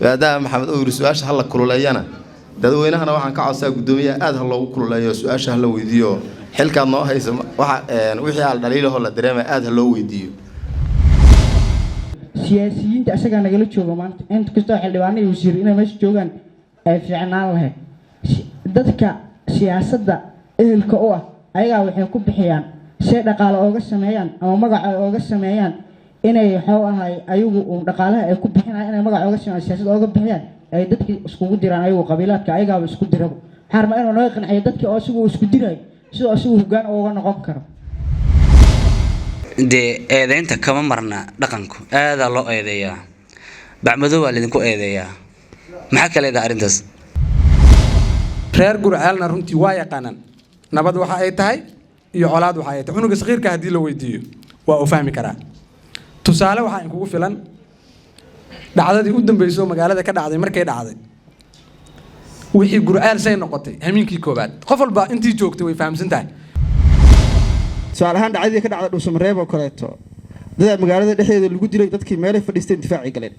Maadaama Maxamed uu yiri su-aasha hala kululeeyana, dadweynahana waxaan ka codsaa guddoomiyaha aad ha loogu kululeeyo, su-aasha hala weydiiyo. Xilkaad noo hayso waxa wixii al dhaliilahoo la dareemaya aad ha loo weydiiyo. Siyaasiyiinta isagaa nagala jooga maanta, inkastoo xildhibaano iyo wasiir inay meesha joogaan ay fiicnaan lahayd. Dadka siyaasadda ehelka u ah ayagaa waxay ku bixiyaan see dhaqaale ooga sameeyaan ama magaca ay ooga sameeyaan, inay waxuu ahay ayagu uun dhaqaalaha ay ku bixinayaan inay magaca ooga sameeyaan, siyaasadda ooga bixiyaan, ay dadkii iskugu diraan ayagu qabiilaadka, ayagaaba isku diraba. Waxaan rabaa inuu naga qanciyo dadkii oo isagu isku dirayo sidoo isagu hoggaan ooga noqon karo. Dee eedeynta kama marna dhaqanku, aadaa loo eedeeyaa, bacmadow waa laydinku eedeeyaa. Maxaa ka leedahay arrintaas? Reer Gurceelna runtii waa yaqaanaan nabad waxa ay tahay iyo colaad waxa ay tahay. Cunuga saqiirka haddii la weydiiyo waa uu fahmi karaa. Tusaale waxaa inkugu filan dhacdadii u dambeysay oo magaalada ka dhacday. Markay dhacday wixii Gurceel say noqotay hamiinkii koowaad, qof walba intii joogtay way fahamsan tahay. Tusaale ahaan, dhacdadii ka dhacda Dhuusamareeb oo kaleeto, dadaa magaalada dhexdeeda lagu dilay, dadkii meelay fadhiisteen difaacay galeen.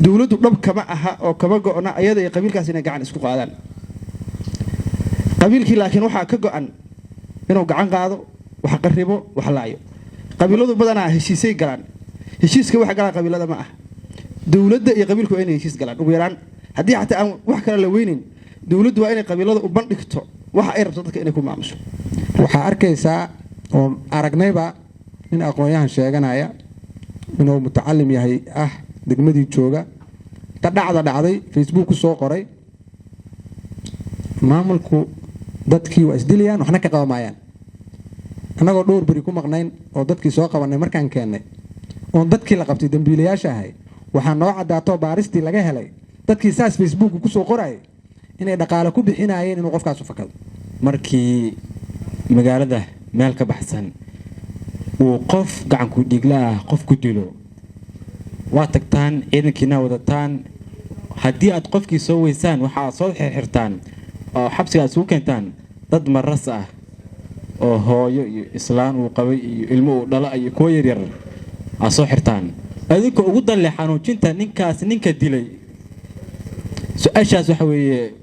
Dowladdu dhab kama aha oo kama go'na ayada iyo qabiilkaas inay gacan isku qaadaan. Qabiilkii laakiin waxaa ka go'an inuu gacan qaado, wax qarribo, wax laayo. Qabiiladu badanaa heshiisay galaan. Heshiiska waxa galaan qabiilada ma ah, dowladda iyo qabiilku waa inay heshiis galaan. Ugu yaraan haddii xataa aan wax kale la weynin, dowladdu waa inay qabiilada u bandhigto waxa ay rabto dadka inay ku maamusho. Waxaa arkaysaa oo aragnayba nin aqoon-yahan sheeganaya inuu mutacalim yahay ah, degmadii jooga, ta dhacda dhacday Facebook ku soo qoray. Maamulku dadkii waa isdilayaan, waxna ka qaba maayaan. Annagoo dhowr beri ku maqnayn oo dadkii soo qabanay, markaan keennay oon dadkii la qabtay dembiilayaasha ahay, waxaa noo caddaatoo baaristii laga helay dadkii saas Facebooka kusoo qorayay inay dhaqaale ku bixinayeen inuu qofkaas u fakado. Markii magaalada meel ka baxsan uu qof gacanku dhigla ah qof ku dilo, waa tagtaan, ciidankiina wadataan. Haddii aad qofkii soo weysaan, waxa aad soo xirxirtaan oo xabsiga aad isugu keentaan dad maras ah oo hooyo iyo islaan uu qabay iyo ilmo uu dhala iyo kuwo yaryar aad soo xirtaan, adinkoo ugu danle xanuujinta ninkaas ninka dilay. Su-aashaas waxa weeye,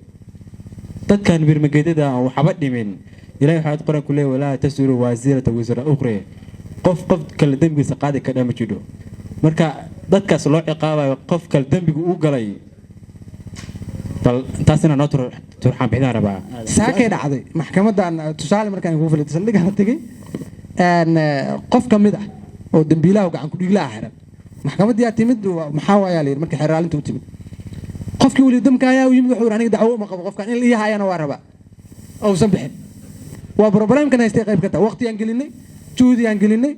dadkan birmageedada aan waxba dhimin, Ilahay waxaad Qur-aanku leeyahy: "Walaa tasiru waasirata wisra ukhre." Qof qof kale dembigiisa qaadi kadha ma jidho. Marka dadkaas loo ciqaabayo qof kale dembiga uu galay, bal taasina noo turxaan bixidaan rabaa. Saakay dhacday maxkamadan tusaale markaan kugu filay, saldhigana tegey, qof ka mid ah oo dembiilaha gacan ku dhiiglaha xiran maxkamaddii aa timid. Maxaa waayaa la yidhi. Markii xeraalinta u timid, qofkii weli damka ayaa u yimid. Wuxuu yidhi: "Aniga dacwo uma qabo qofkan, in la ii hayana waa rabaa uusan bixin." Waa problemkan haystay qayb ka taha. Waqtigaan gelinay, juhdigaan gelinay,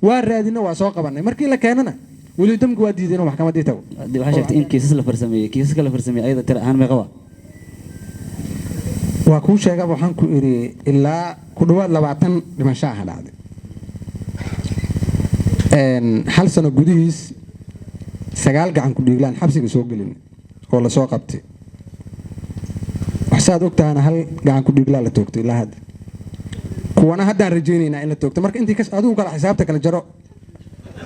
waa raadinay, waa soo qabanay. Markii la keenana weli damka waa diiday inuu maxkamaddii tago. Waxaa sheegtay in kiisas la farsameeyey. Kiisaska la farsameeyey ayada tira ahaan meeqa waa? Waa kuu sheegaba, waxaan ku idhi ilaa ku dhawaad 20 dhimasho ah dhacday hal sano gudihiis. Sagaal gacan ku dhiiglaan xabsiga soo gelin oo lasoo qabtay. Waxsaad og tahana, hal gacan ku dhiiglaa la toogtay ilaa hadda, kuwana haddaan rajaynaynaa in la toogto. Marka intii adigu kala xisaabta kala jaro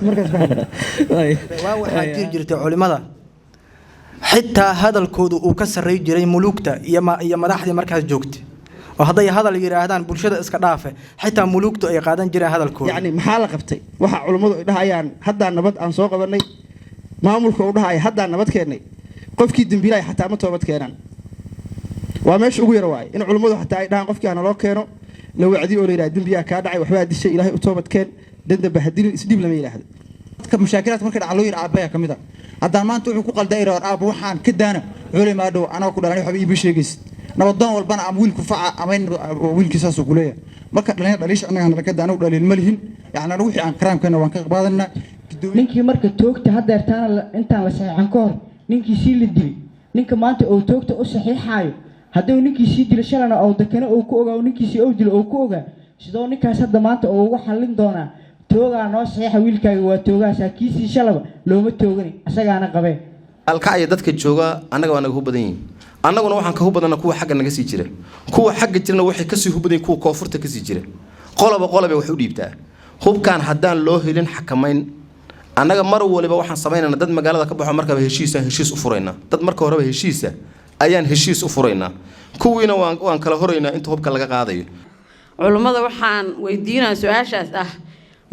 markaas. Waa waxaa jiri jirtay culimada xitaa hadalkoodu uu ka sarray jiray muluugta iyo madaxdii markaas joogtay, oo hadday hadal yidhaahdaan bulshada iska dhaafe, xitaa muluugtu ay qaadan jireen hadalkooda. Yacni maxaa la qabtay? Waxa culummadu ay dhahayaan haddaan nabad aan soo qabanay, maamulka uu dhahaya haddaan nabad keennay, qofkii dembiilaya xataa ma toobad keenaan. Waa meesha ugu yar waaye in culummadu xataa ay dhahaan qofkii hana loo keeno, la wacdiyo oo la yidhaha: "Dembiyaa kaa dhacay, waxbaa dishay, Ilaahay u toobad keen, dendamba hadilin, isdhiib." Lama yidhaahdo. Dadka mushaakilaadka marka dhaca loo yidhi aabaya ka mid a. Haddaan maanta wuxuu ku qaldaa ira aabba waxaan ka daana, wuxuu leeyahay: "Maadhow anaa ku dhalan, waxba iima sheegaysid." Nabadoon walbana ama wiilku faca ama in wiilkiisaasuu ku leeyahay. Marka dhalinyar dhaliisha annaga nala ka daa, anagu dhaliil ma lihin. Yacni anagu wixii aan karaamkeena waan ka qaadanaa. Ninkii marka toogta haddeertaana intaan la saxiixan ka hor ninkii sii la dilay, ninka maanta uu toogta u saxiixaayo, hadduu ninkii sii dilo shalana oo dakana uu ku ogaa, ninkiisii uu dilo uu ku ogaa, sidoo ninkaas hadda maanta uu ugu xallin doonaa toogaa noo saxiixa wiilkaaga waa toogahaasaa, kiisii shalaba looma toogani asagaana qabee? Alkacya dadka jooga annaga waa naga hu badan yihiin. Annaguna waxaan ka hu badanna kuwa xagga naga sii jira, kuwa xagga jirana waxay kasii hu badan yihin kuwa koonfurta kasii jira. Qoloba qolobay wax u dhiibtaa. Hubkaan haddaan loo helin xakamayn Annaga mar waliba waxaan samaynayna dad magaalada ka baxo markaba heshiisaan heshiis u furaynaa, dad marka horeba heshiisa ayaan heshiis u furaynaa, kuwiina waan kala horaynaa inta hubka laga qaadayo. Culummada waxaan weydiinaa su-aashaas ah: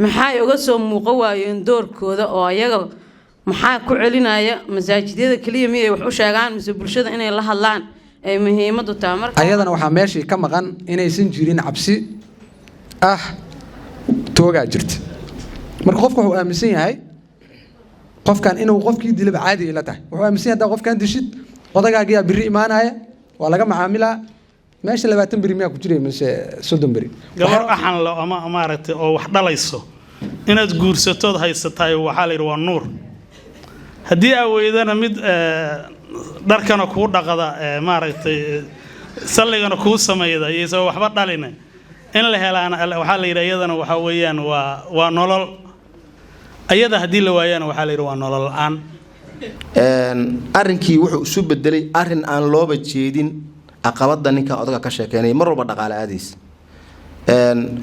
maxay uga soo muuqan waayeen doorkooda, oo ayaga maxaa ku celinaya? Masaajidyada keliya miyay wax u sheegaan, mise bulshada inay la hadlaan ay muhiimadu tahay marka? Ayadana waxaa meeshii ka maqan inaysan jirin cabsi ah toogaa jirta. Marka qofku wuxuu aaminsan yahay qofkan inuu qofkii dilaba caadi ay la tahay. Wuxuu aaminsan yahay haddaa qofkan dishid, odagaagiyaa birri imaanaya, waa laga macaamilaa meesha. 20 beri miyaa ku jiray mise 30 beri? Gabar axan lo ama maaragtay oo wax dhalayso inaad guursatood haysatahay, waxaa la yidhi waa nuur. Haddii aa weydana mid dharkana kuu dhaqda, maaragtay, salligana kuu samayda iyo isagoo waxba dhalina in la helaana, waxaa la yidhi iyadana waxaa weeyaan waa nolol. Ayada haddii la waayana, waxaa la yidhi waa nolol la-aan. Arrinkii wuxuu isu bedelay arrin aan looba jeedin caqabada ninka odaga ka sheekeynaya mar walba dhaqaale aadaysa.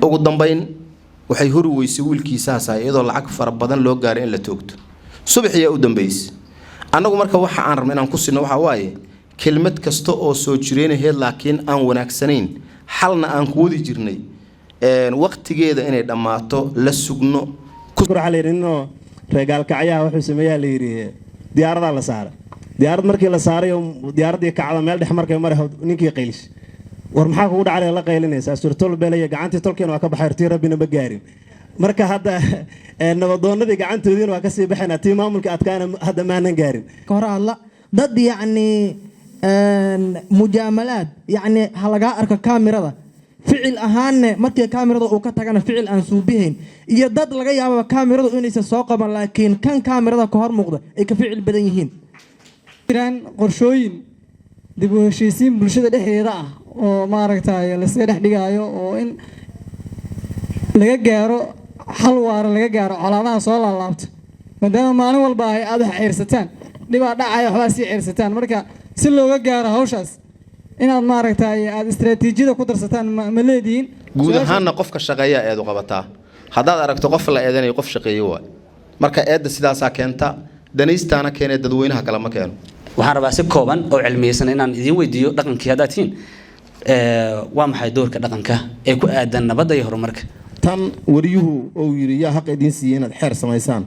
Ugu dambayn waxay huri weysay wiilkiisaasa, iyadoo lacag fara badan loo gaaray in la toogto subaxiyaa u dambeysay. Annagu marka waxa aan rabno inaan ku sinno waxaa waaye kelmad kasta oo soo jireynaheed laakiin aan wanaagsanayn, xalna aan ku wadi jirnay, waqtigeeda inay dhammaato la sugno. Waxaa la yidhi ninoo reegaalkacyaha wuxuu sameeyaa, la yidhi diyaaradaa la saaray. Diyaarad markii la saaray oo diyaaraddii kacda, meel dhex markay maray, ninkii qaylish: "War maxaa kugu dhacay la qaylinaysaa?" Suurtol beelaya gacantii tolkeena waa ka baxay, hortii rabbina ma gaarin. Marka hadda nabadoonnadii gacantoodiina waa kasii baxaynaa, tii maamulka adkaana hadda maanan gaarin. Hore hadla dad yacni mujaamalaad, yacni ha lagaa arko kaamirada, ficil ahaanne markii kaamirada uu ka tagana ficil aan suubihayn, iyo dad laga yaababa kaamiradu inaysan soo qaban, laakiin kan kaamirada ka hor muuqda ay ka ficil badan yihiin. Jiraan qorshooyin dib u heshiisiin bulshada dhexdeeda ah oo maaragtay laysaga dhex dhigaayo, oo in laga gaaro xal waara, laga gaaro colaadaha soo laalaabta, maadaama maalin walba ay aada wax ceyrsataan, dhibaa dhacaya, waxbaa sii ceyrsataan? Marka si looga gaaro hawshaas, inaad maaragtay aada istaraatiijiyada ku darsataan ma leedihiin? Guud ahaanna qofka shaqeeyaa eedu qabataa. Haddaad aragto qof la eedanayo, qof shaqeeye waay. Marka eedda sidaasaa keenta, danaystaana keenee, dadweynaha kale ma keeno. Waxaan rabaa si kooban oo cilmiyeysan inaan idiin weydiiyo: dhaqankii haddaad tihiin, waa maxay doorka dhaqanka ee ku aadan nabadda iyo horumarka? Tan wariyuhu uu yidhi yaa xaq idiin siiyey inaad xeer samaysaan?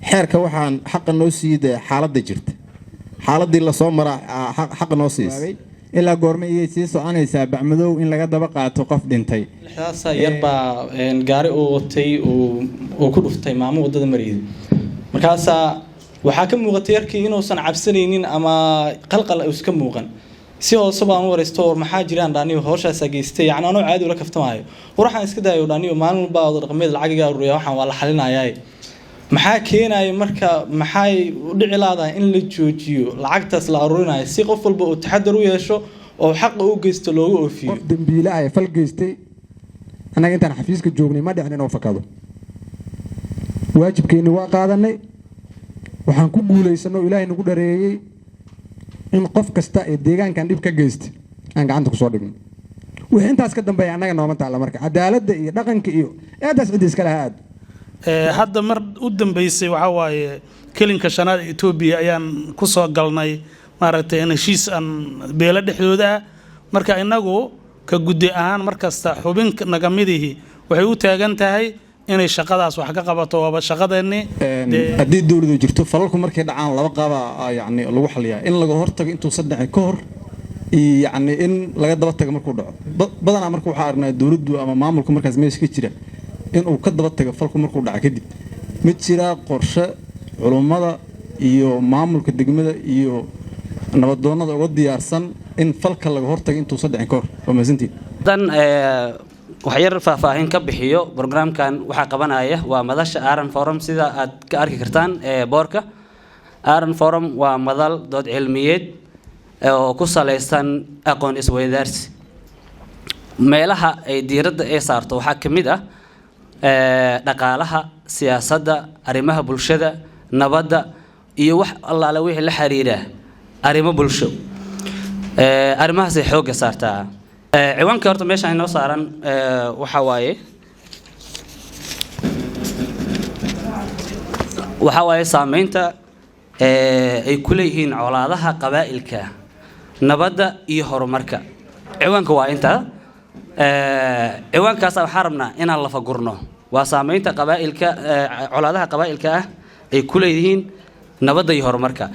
Xeerka waxaan xaqa noo siiyey dee xaaladda jirta, xaaladii lasoo maraa xaqa noo siisa. Ilaa goorma iyay sii soconaysaa bacmadow in laga daba qaato qof dhintay? Lixdaasa yarbaa gaari uu watay uu ku dhuftay maamo waddada marayday. Markaasaa waxaa ka muuqatay yarkii inuusan cabsanaynin ama qalqal iska muuqan. Si hoose baan u waraysto: "War maxaa jiraan dhaaniyo hooshaasaa geystay?" Yacni anoo caadi ula kaftamaayo: "War waxaan iska daayo dhaaniyo, maalin walbaa wada dhaqameed lacag iga aruuriya, waxaan waa la xalinayaa." Maxaa keenaya marka? Maxay u dhici laadahay in la joojiyo lacagtaas la aruurinayo, si qof walba uu taxadar u yeesho oo xaqa u geysto loogu oofiyo? Qof dembiile ah ee fal geystay, annaga intaan xafiiska joognay ma dhicin inuu fakado. Waajibkeenni waa qaadanay. Waxaan ku guulaysanay oo Ilaahay nagu dhareeyey in qof kasta ee deegaankan dhib ka geystay aan gacanta kusoo dhigno. Wixii intaas ka dambeeya annaga nooma taalla. Marka cadaaladda iyo dhaqanka iyo eedaas cidda iska laha aad. Hadda mar u dambeysay waxaa waaye kelinka shanaad ee Etoobiya ayaan ku soo galnay, maaragtay, in heshiis aan beelo dhexdooda ah. Marka innagu ka guddi ahaan mar kasta xubin naga midihi waxay u taagan tahay inay shaqadaas wax ka qabato, waaba shaqadeennii. Haddii dowladu jirto, falalku markay dhacaan laba qaaba yani lagu xaliyaa: in laga hortago intuusan dhicin ka hor, iyo yacni in laga daba tago markuu dhaco. Badanaa marka waxaa aragnaa dowladdu ama maamulku markaas meesha ka jira inuu ka daba tago falku markuu dhaco kadib. Ma jiraa qorshe culummada iyo maamulka degmada iyo nabadoonnada uga diyaarsan in falka laga hortago intuusan dhicin ka hor? Waa mahadsantihin. Dan wax yar faahfaahin ka bixiyo programkan. Waxaa qabanaya waa madasha Aaran Forum, sida aad ka arki kartaan boorka. Aaran Forum waa madal dood cilmiyeed oo ku salaysan aqoon isweydaarsi. Meelaha ay diiradda ay saarto waxaa ka mid ah dhaqaalaha, siyaasadda, arrimaha bulshada, nabadda iyo wax allaale wixii la xiriira arrimo bulsho. Arrimahaasay xoogga saartaa. Ciwaanka horta meeshaan inoo saaran waxaa waaye Waxaa waaye saameynta ay ku leeyihiin colaadaha qabaa'ilka nabadda iyo horumarka. Ciwaanka waa intaa. Ciwaankaasa waxaan rabnaa inaan lafagurno, waa saameynta qabaa'ilka, colaadaha qabaa'ilka ah ay ku leeyihiin nabadda iyo horumarka.